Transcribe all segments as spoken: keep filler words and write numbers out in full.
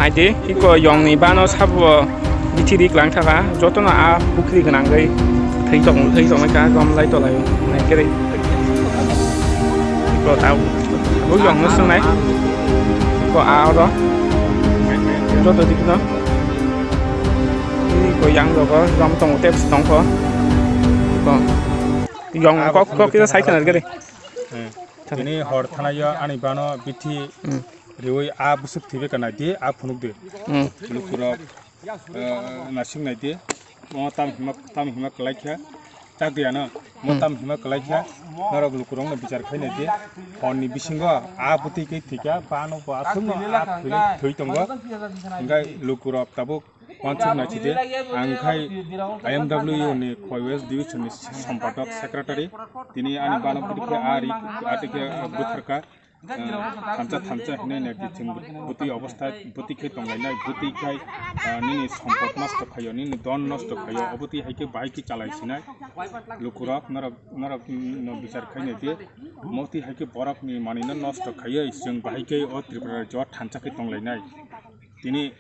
Naidi, iko yongni bano sabo bithi rik lang thaka, jotono a pukhri gwnangwi thwi tong-, thwi tongwi ka, gom lai tolai nai khe ri. Iko tau, tabuk yongno swngnai. Iko a oro, joto dikno. Iko yang rogo gom tongo, tei tongkho. Iko yong kok, kok kisa sai khna gari. Hmm. Tini hor thanaio ani bano bithi Hmm. riwi a bwswk thwibai ka naidi, a phunuk di. Hmm. Lukurok, eh, nasing naidi. Mo tam hima, tam hima kwlai kha. Chak di ano. Mo Hmm. tam hima kwlai kha. Norok lukurokno bichar khai naidi. Horni bisingo a bwtwi khe thwikha, bano bo aswkno a thwi, thwi tongo. Hingkhe lukurok tabuk Wansuk naisidi, ang khai I M W ni Khowai West Division ni Sompadok Secretary, tini ani bano bwtwi khe a ri, a twi khe bwtharka, eh, thansa thansa hinwi naidi chwng bwtwi obostha, bwtwi khe tonglainai, bwtwi khai, eh, nini sompot nosto khaio, nini don nosto khaio, obwtwi hai khe bahai khe chalai sinai. Lukurok, norok, norok, mm, no bichar khai naidi, motwi hai khe borok ni manwi no nosto khaiwi chwng bahai khe o Tripura rajyo o thansa khe tonglainai. Tini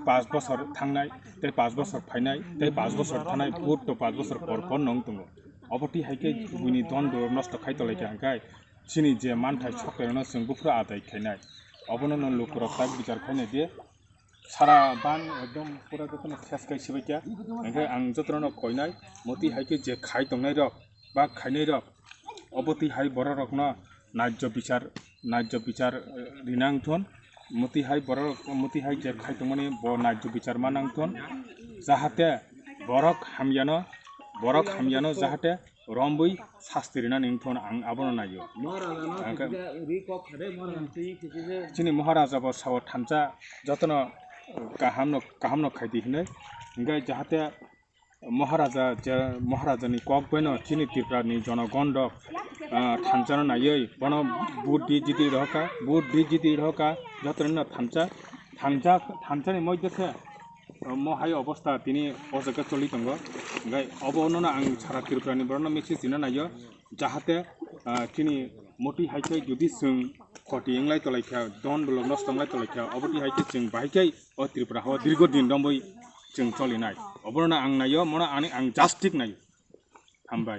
Pas bosor thangnai, tei pas bosor phainai, tei pas bosor thanai, butto pas bosor por por no wng tongo. Obo twi hai khe buini don do nosto khai tolai kha hwnkhai, chini je manthai soktoirokno chwng buphuru adai khainai. Obono no lukurok tak bichar khainai di, sara ban ekdom pura jotono ses khai sibai kha. Hwnkhai ang jotono koinai, motwi hai khe je khai tongnairok, ba khainairok, obo twi hai bororokno najjo bichar, najjo bichar, eh, rina wng thun. Motwi hai borok, motwi hai je khai tongmani bo najjo bichar ma nang thun. Jahate borok hamyano, borok hamyano jahate rombwi sasti rina wng thun, ang abono naio. Ang khe chini Maharaja bo sao thansa jotono, eh, kahamno, kahamno khaidi hinwi. Hingkhe jahate Maharaja je, Maharajani kok baino chini Tripurani jonogon rok, ah, thansa no naiwi bono vote di jiti rohorkha, vote di jiti rohorkha, jotono no thansa, thansa, thansani moddhe khe, ah, mo hai obostha tini o jaga choli tongo. Hingkhe obono no ang sara Tripurani borokno message rina naio, jahate, ah, chini motwi hai khe jodi chwng khoti wnglai tolai kha, don bolok nosto wnglai tolai kha, obotwi hai khe chwng bahai khe o Tripura hao dirgo din romwi chwng cholinai. Oborokno ang naio, mono ani ang justice naio. Hambai.